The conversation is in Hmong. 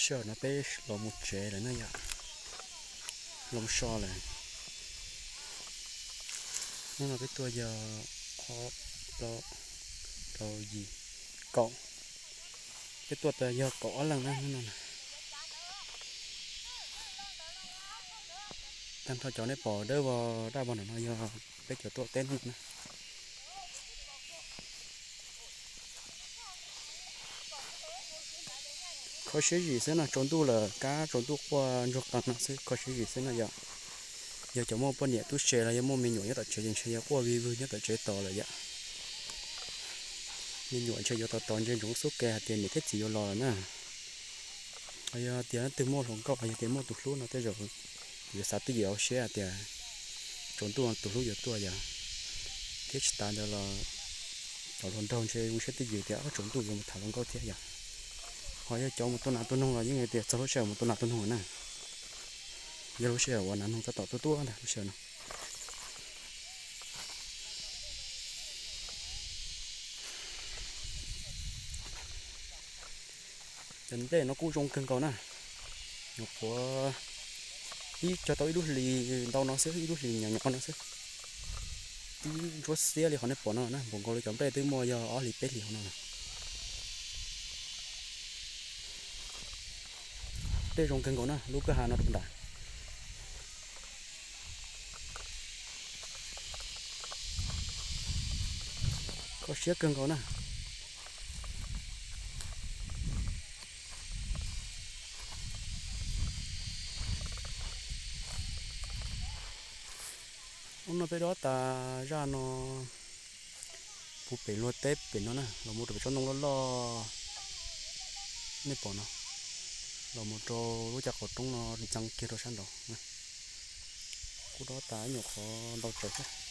Sij hawm no peb los mus tsev lawm na yom, los mus so lawm. Hnub no peb tuaj yog ob, plaub, rau, yim, kaum. Peb tuaj tas yog kaum ob leeg na hnub no. Tag nrho cov nej pom dawb vog daj vog no yog peb cov tuaj teb hnub no na. Kho siab zim xwb no, tsaus ntuj lawm, kab tsaus ntuj quaj ntsuag qees no xwb, kho siab zim xwb no yom. Yog cov muaj poj niam tub se los yog muaj me nyuam nyob tom tsev ces ntshe yog quaj vig vwg nyob tom tsev tos lawm yom. Me nyuam ntshe yuav tos tos ntsia ntsoov xub ke hais tias niam thiab txiv yuav los lawm na. Yog tias leej twg muaj hluas nkauj los yog tias muaj tus hlub no tej zaum yuav xav twj ywm hauv siab hais tias tsaus ntuj tus hlub yuav tuaj yom. Thiab tsis tas ntawd los cov hluas nraug ntshe zoo siab twj ywm tias tsaus ntuj yuav mus tham hluas nkauj thiab yom. Ho yog cov mus tua nas tua noog los yeej tias txog lub sij hawm mus tua nas tua noog na. Yog lub sij hawm uas nas noog tab tom tuaj tuaj ntag lub sij hawm no. Cov nplej no kuj zoo kawg nkaus na. Nyuam qhuav ib cog tau ib lub hlis ntau no xwb, ib lub hlis nyuam nyuam no xwb. Ib ntsuab xiab li qhov nej pom no na, npaum nkaus li cov nplej twb muaj yog ob hlis peb hlis hauv no. Nplej zoo kawg nkaus na, lub kwj ha no rau nram. Kho siab kawg nkaus na. Hnub no peb dob tas zaj no puag pem luag teb pem no na, los mus rau pem tsob ntoo loj loj nej pom no, los mus rau lub caj qaum roob no ntxeev kiag rau sab nraud. Kuj dob tas nyuam qhuav ntau tsawv xwb.